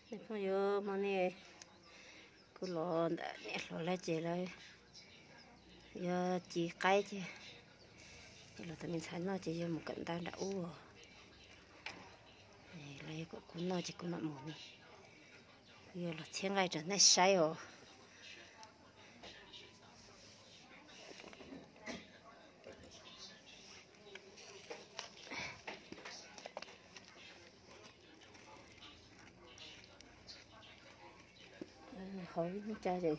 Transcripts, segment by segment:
Phooj ywg, hmo no kuv los ntawm niam hluas lawv ces lawv yuav ci qaib ces los tau me ntxhais noj ces yuav mus kawm ntawv nram ub. Lawv yuav kom kuv noj ces kuv mam mus ne. Kuv yuav los txhiab nqaij rau nej saib os. Hauv ib lub tsa ces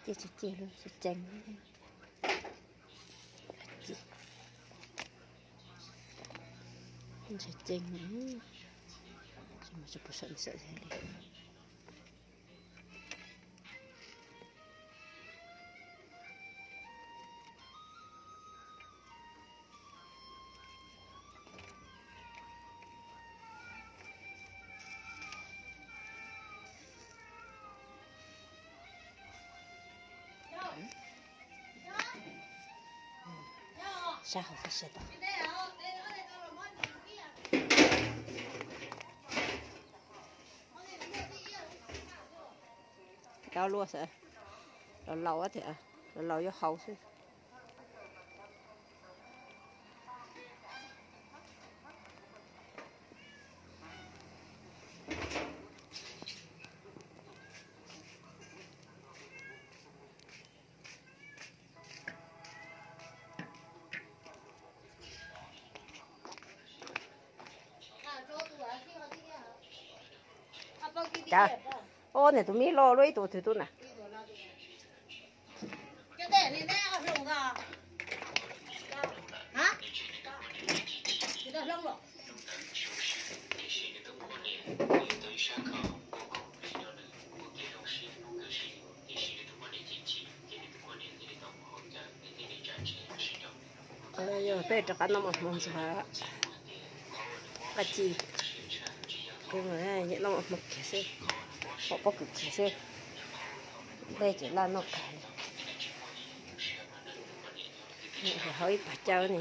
tsis ciaj tsis ciaj lub tsis ceev. Ntshai ceev, tsis mus tsis pus sawm xwm li. Sab hauv txoj sia tau. Rau luaj xwb, los laus thiab, los laus yuav haus xwb. Cas, o, niag tus me loj luaj ib tug twg tub na. Yog peb rov qab noj mov hmo ntxuag qab ci, kuv noj mov hmo kiag xwb, pom pob kws kiag xwb, nplej ces laj noj kawg li. Haus ib pag cawv ne,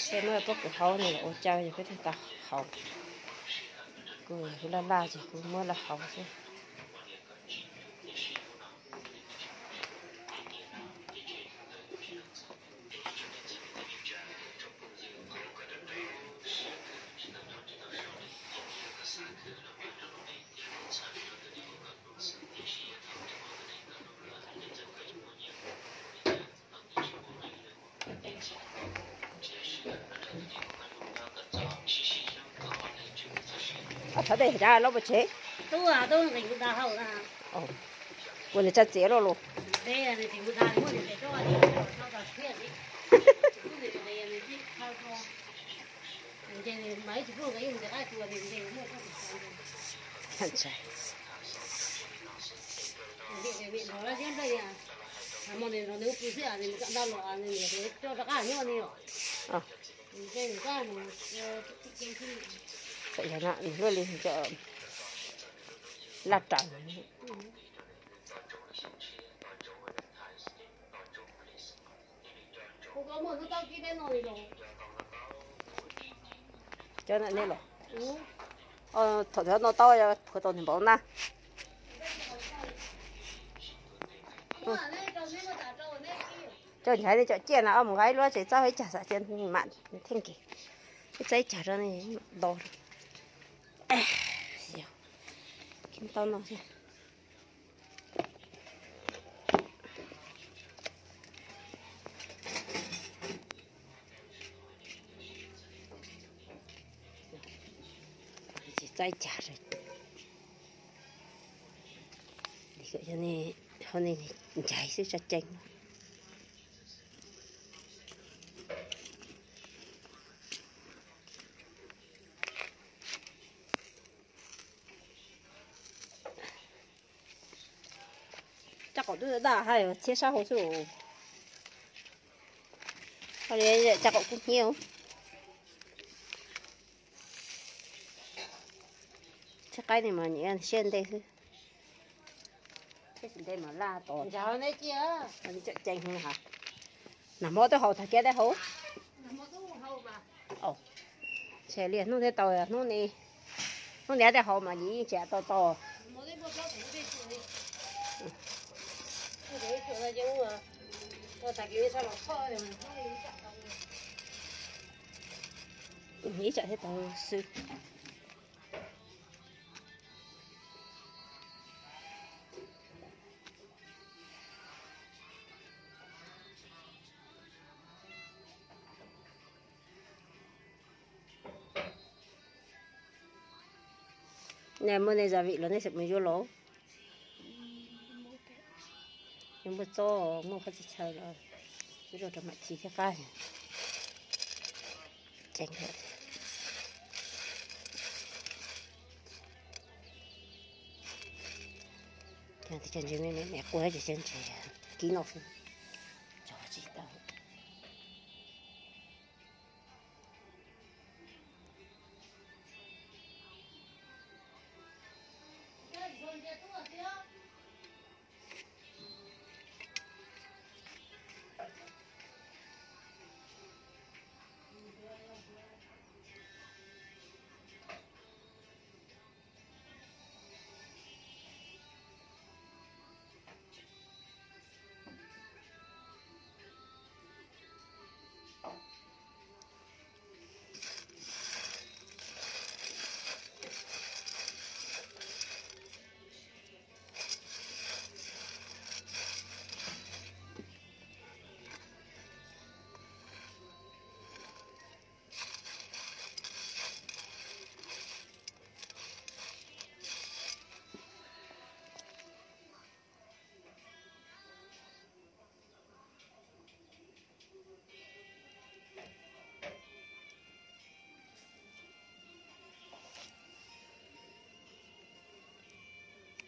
peb muab pob kws haus ne los ua cawv yog peb thiaj tau haus. Kuv laj laj ces kuv muab lawv haus xwb. Ob thov tej cas loj pov tseg. Ua nws tsa txiav loj los. Txawm yog no nws luaj li cov laj raws. Cov nej los, thaum no tau khuav tau npaum na. Cov nchaiv nej cov ciaj na, mus nqa ib lub tsev txawb ib cag xav cia mam theej kiag, ib txawb ib cag rau nej do. Tau no thiab. Txawb ib cag, ho nej nchaiv xwb tsa ceev. Caj qaum twb daj hais txhiab sab hauv xwb. Caj qaum kub hnyiab. Txhiab qaib ni mas nyiam siab ntev xwb. Siab tsis ntev mas laj tos. Nag hmo twb haus tag kiag dej hauv. Ntshe liaj hnub thiab tau hnub ni. Hnub ntawd tej hauv mas yeej tsis tau tau. Ib tsam thiaj tau xwb. Nej muaj nej za vim los nej xav mus yuav los. Nws muaj txob muaj qhov txhia chaw los rau mam ci thiab qab. Ces cov ntses me me quaj ces cov ntses kib noj xwb, tso tsis tau.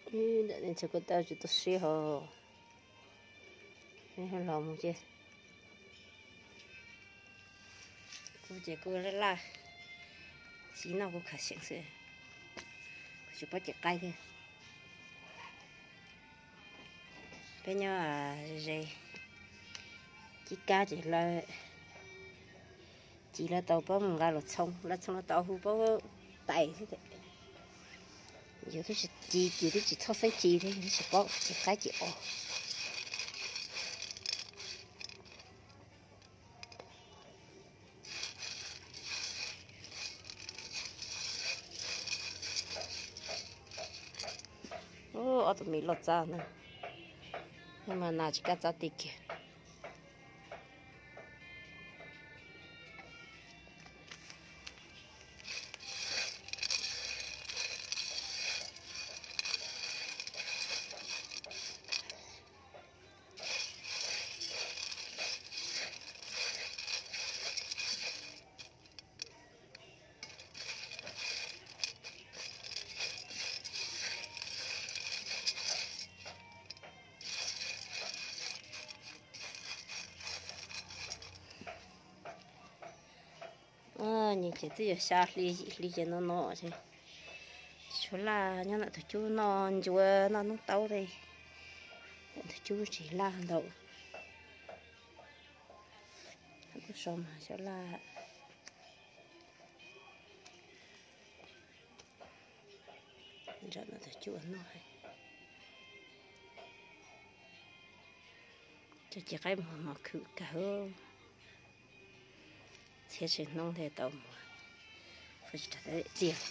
Ntawm ne txhua kuv tau tsis tau siab hos, los mus ces kuv ces kuv laj laj, tsis noj kuv khav xeem xwb, kuv tsis paub ces qaib thiab. Peb nyob ze, cib kab ces lawv, ci lawv tau paub mus nqa los txhoov, lawv txhoov lawv tau hu paub tais xwb. Yus twb tsis ci, yus twb tsis txhob xeeb ci thiab, yus twb tsis paub ces qaib ces os. Ob tug me loj txaj na, mas nas tsis kaj txaj ti kiag. Nyias ces twb yog xya hli yim hli ces no no ces tsis tshua laj, nyob ntawm tus cub noj ncuav noj noob taub li, tus cub tsis laj ntau. Lub so mas xyov laj. Nram no tus cub ua noj, cov ci qaib mos mos khwm kawg. Txhiab tsis hnub thiaj tau mus, tsis rau txiaj.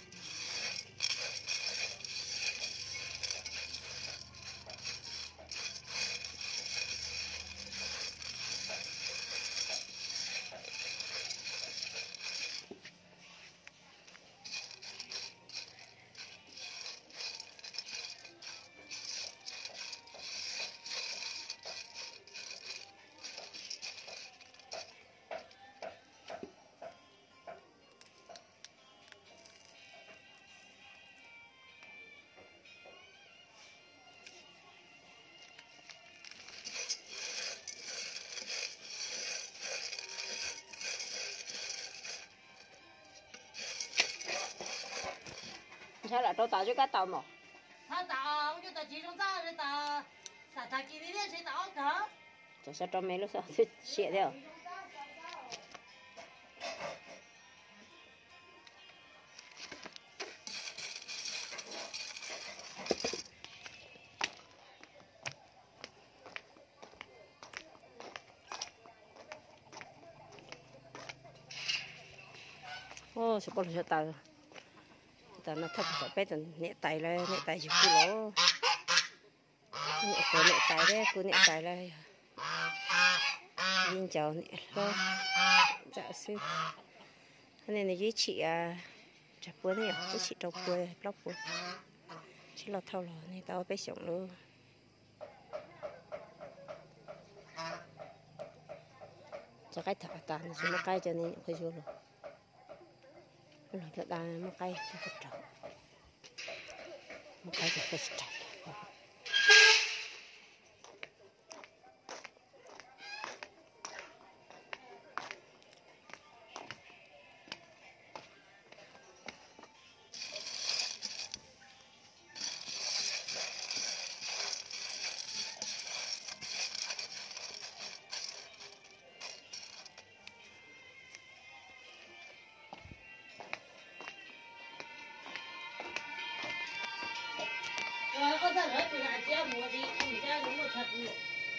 Ntshai lam rau tas zeb kab tau mos. Tsam xyov rau me lub xyov twb siam thiab. Tsis poj los xyov tas, tas no thaj puas tom peb tus niam tais lawm, niam tais yug kuv los. Niam tais, niam tais thiab kuv niam tais lawm yog viv ncaus niam hlob ntxawm xwb. Nws yug ib tshim tsawg puas ne, yog ib tshim rau puas plaub puas, tsis los thauj los ne, tau ob peb xyoos lawm. Cov qaib tham tas nws tsis muaj qaib, cov niag nyuam qhuav yuav los, los cov tas muaj qaib, muaj qaib tsis raug.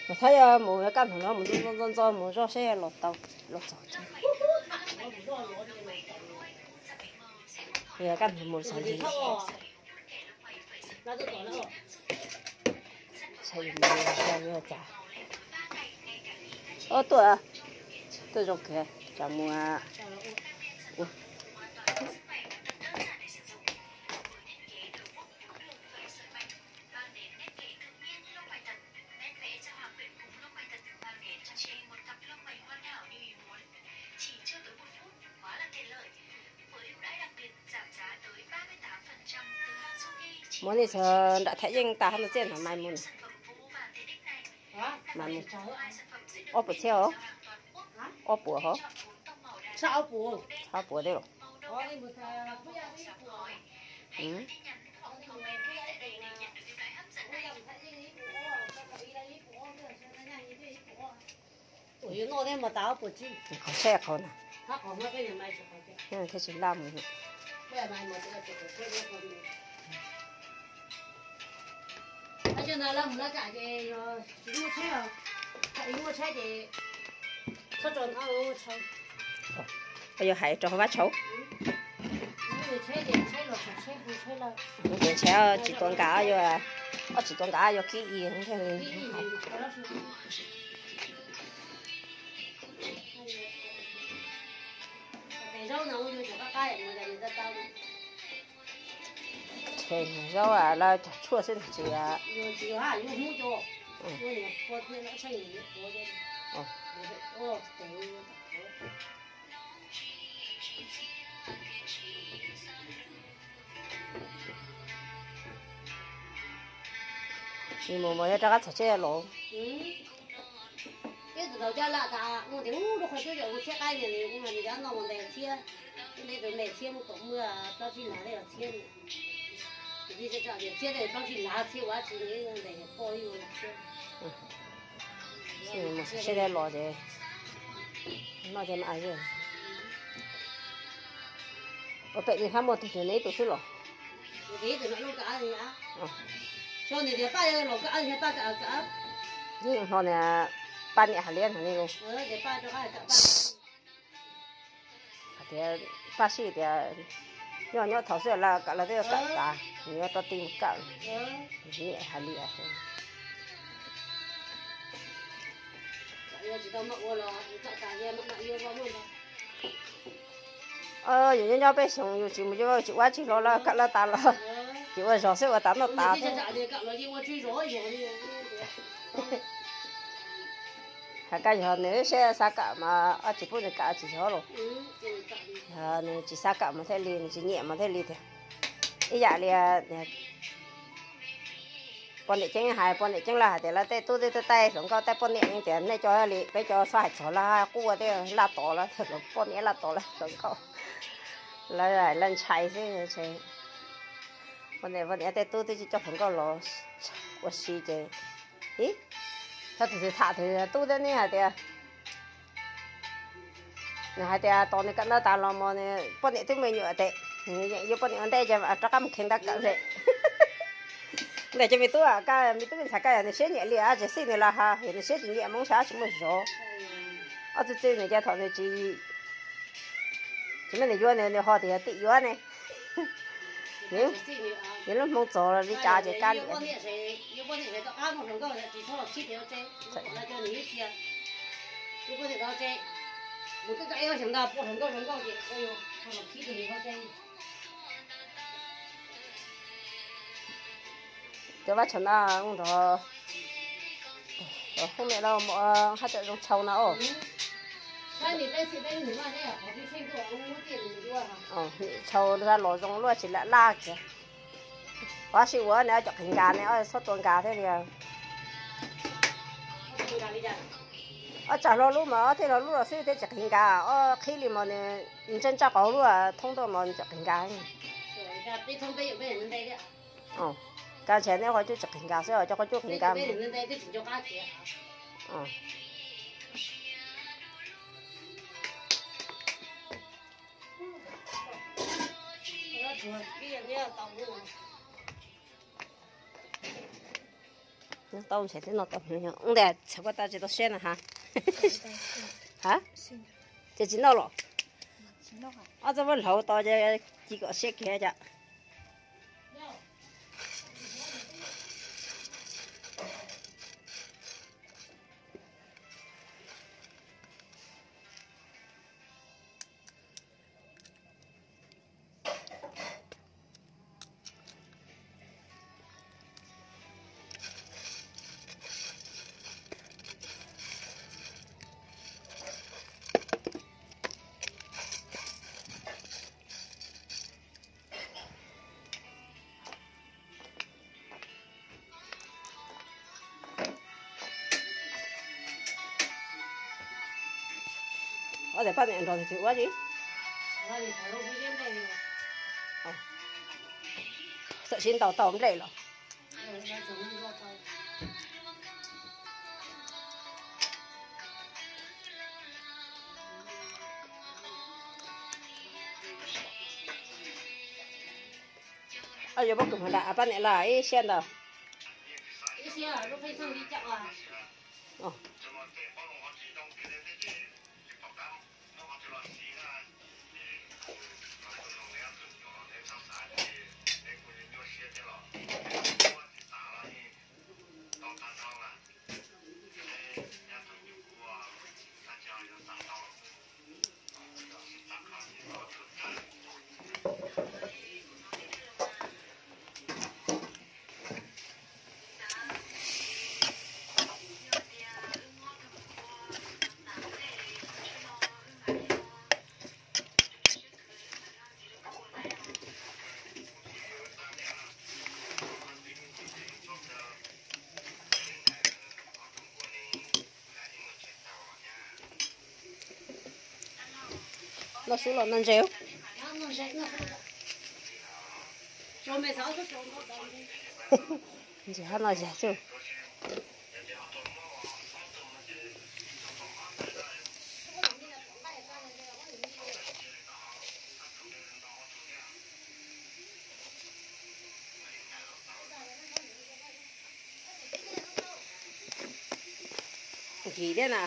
Mas txhob yog mus kaj ntug no mus ntxo ntxo ntxo mus zoj seb los tau, los txog. Yog kaj ntug mus xav ntsis. Ob tuaj, tuaj zoo kawg, tsam mus ua. Muab nej txog nram Thaj Yeej tas hab no txiaj no mas mus na. Mas mus ob puas txhiab os, ob puas hos, ob puas tej los. Qhov tsheb qhov na, thiaj tsis laj mus. Yog hais rau hauv Vab Tshauv. Kuv tus ntshai tsis tuav nkas, ob tsis tuav nkas yuav kib i. Zaub lawv cog tshuaj xwb ntag tsis. Mus mus yog rov qab txog tsheb los. Peb tus tau coj laj tas ua tias ub rau qhov cub yom, ua txhiab qaib niag nws ua mas nws cov no mus ntais txhiab, ntais txhiab mus tom muaj plaub tsib lav tej los txhiab. Txhiab tej plaub tsib lav txhiab ua tsis ntais poj ib ua txhiab. Mus seb los ces noj ces mas. Ua pem nws hab muaj tug nws ib tug xwb los? Hno nws pab niam hais li no ne. Hais tias pab sib tias nyob nyob thaum xwb lawm, kawm lawv twb yuav kawm tas, nws yuav rov ti mus kawm. Niam hais li. Yus nyob nyob peb xyoos yus tsis mus, yus tsis ua tsis hlo lawm, kawm lawv tas los tsis ua zog xwb ua tas noj tas. Hais koj yog nws seb xav kawm mas tsis pub nws kawm tsis yog los. Yog nws tsis xav kawm mas thiaj li, nws tsis nyiam mas thiaj li tiag. Ib yam li poj niam Ceeb hais, poj niam Ceeb lawv hais tias lawv tej tub twb taij hluas nkauj, tej poj niam yeej tias nej cov li peb cov txhob hais txog lawv, quaj tej laj tod lawm, poj niam laj tod lawm hluas nkauj. Lawv, lawv ntshai xwb. Poj niam, poj niam tej tub twb tsis coj hluas nkauj los ua si ces, ib, thaum twg tham twg tub thiab ne hais tias, nws hais tias tos nws kawm ntawv tas los mas poj niam twb muaj me nyuam tes, nws yeej yuav poj niam ua ntej ces rov qab mus kheev ntawv kawm lawm. Ntawm cov me tub, me tub me ntxhais, koj yog nws siab nyiam li ces xij nws los hos, yog nws siab tsis nyiam mas ntshai tsis muaj zov. Ob txwv txwv nws ces thaum nws tsis Nws yuav nws ho tias tim yuav ne. Nws lub hmoo txog li cas ces kab li. Cov vaj tshav na nrog hoob niam los haj tseem zoo tshau no os. Tshau zaj los zoo luaj tsis lam laj kiag. Tab sis ua ne cov qis nkag ne txhob tua nkag thiab li. Ob tsam hlo lub mas ob thiaj hlo lub los xwb thiab tsis qis nkag, ob qhib li mas nws ntsaj ntsaj qau lub thoob tuaj mas tsis qis nkag. Kav ntshe nej qhov cub tsis qis nkag xwb, cov qhov cub qis nkag. Tau ntshe twb no tau, ntawm txhav koj tau tsis tau siab na ha. Ha, ces tsis noj los. Ob txoj muab hlauv tau ces ci kom siab kiag cas. Ob tug poj niam nrog tus twg ua tsi? Txawm sib ntaus tau nplej los. Yuav pob kws hov nram poj niam los ib siab ntawd. Noj sub los noj ntses. Ntses hab noj zag xwb. Nkim thiab na.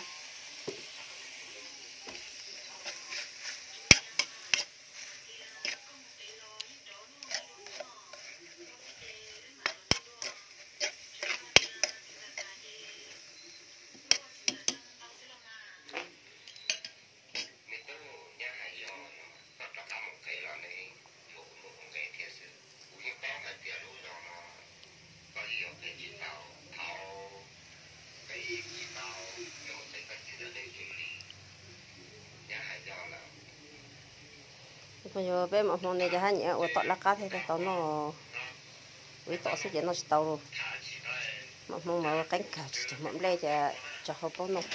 Yog peb mam hmoo ne ces hab nyiam ua tom laj qab thiaj tau noj. Ua ib tom xwb ces noj tsis tau li. Mam hmoo mas ua qeeb kawg tsis tau mam nplej ces tso hauv paub noj.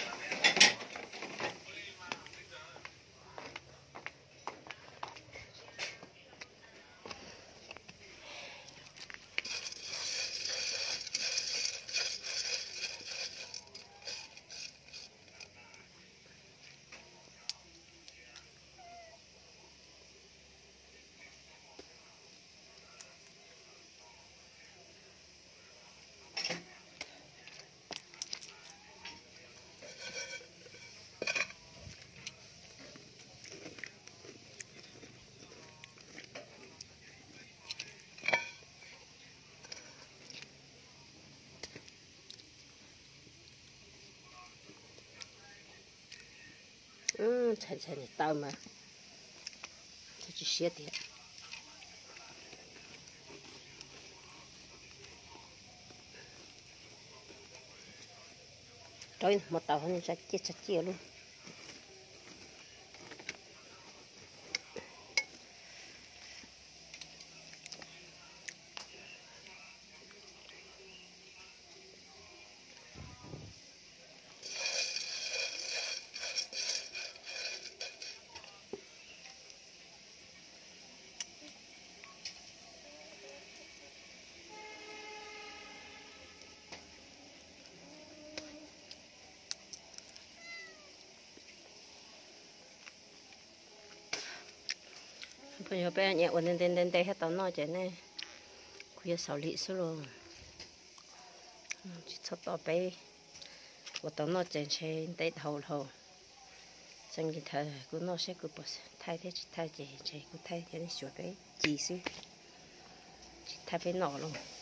Ntshai ntshai niam taw mas tsis siab tiag. Rau ib hmo tau ho ntsa ciaj tsa ciaj lub. Peb nyiam ua nte nte nte nte thiab tau noj ces nej, kuv yuav xaus li xwb lauj. Tsis txhob tos peb ua tau noj ces ntshe ntev dhau lawm. Txee kis thaum kuv noj saib kuv puas thaij thiab tsis thaij ces ntshe kuv thaij thiab nej xyuas peb ci xwb, tsis thaij peb noj lauj.